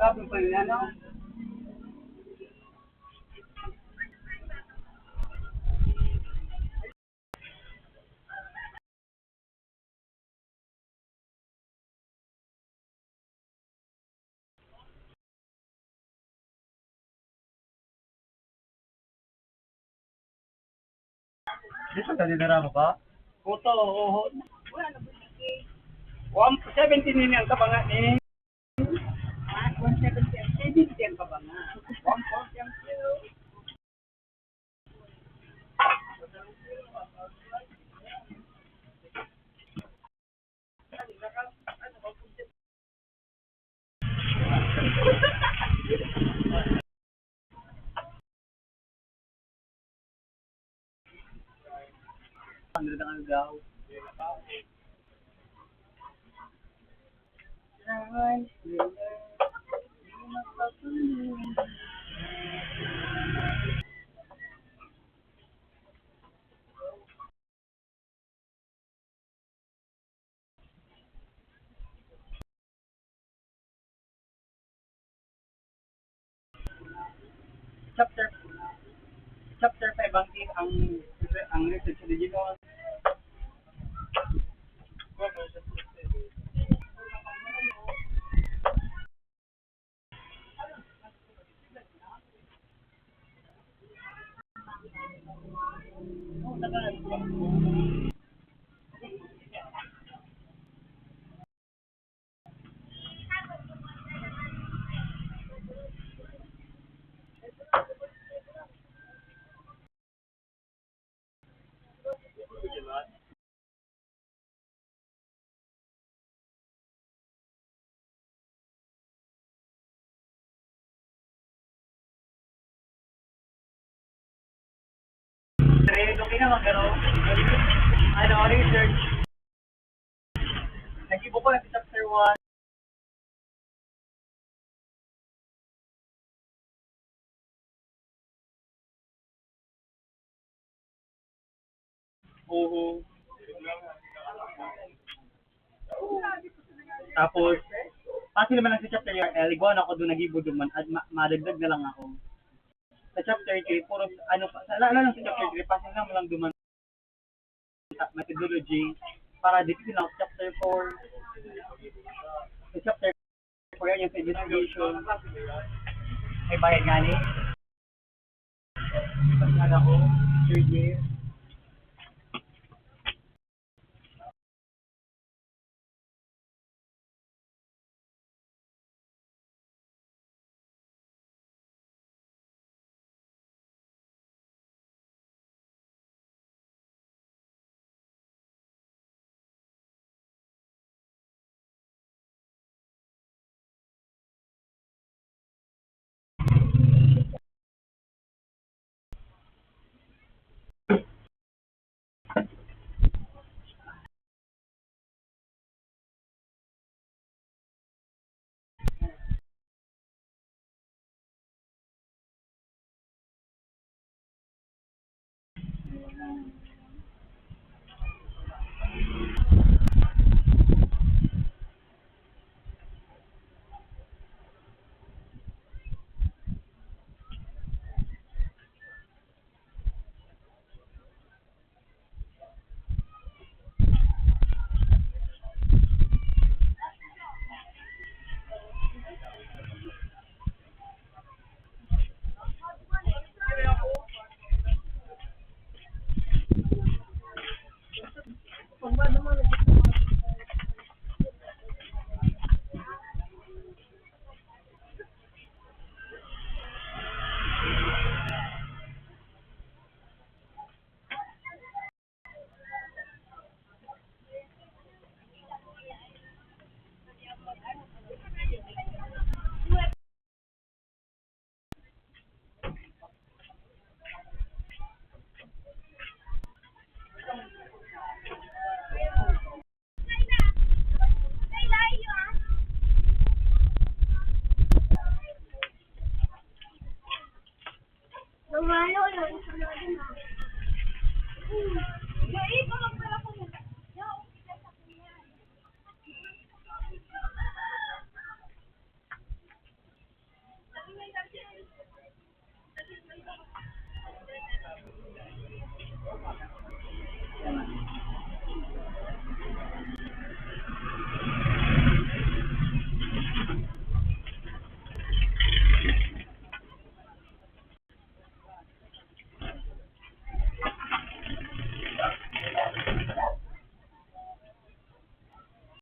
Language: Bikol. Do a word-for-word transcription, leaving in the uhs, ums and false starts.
Sabi pa yun, ano? Dito ka dinara mo ba? Puto, oho. One seventy nini ang kabanga ni. Ah, one seventy ang, seventy ang kabanga. One forty ang kilo. Hundred ang agaw. Chapter, chapter five ang, ang, ang research religion. Trade, okay naman, pero ano, research. Nag-ibo ko na sa chapter one. Oo. Tapos, pati naman ang sa chapter R L, igwa na ako doon, nag-ibo duman, at ma-, madagdag na lang ako. Sa chapter three, puro, ano pa, sa, lalo lang sa chapter three, pati lang, lang duman. Methodology para dito na chapter four. Sa chapter four yan, yung sa investigation. May bayad nga ni. Pag ako, third year.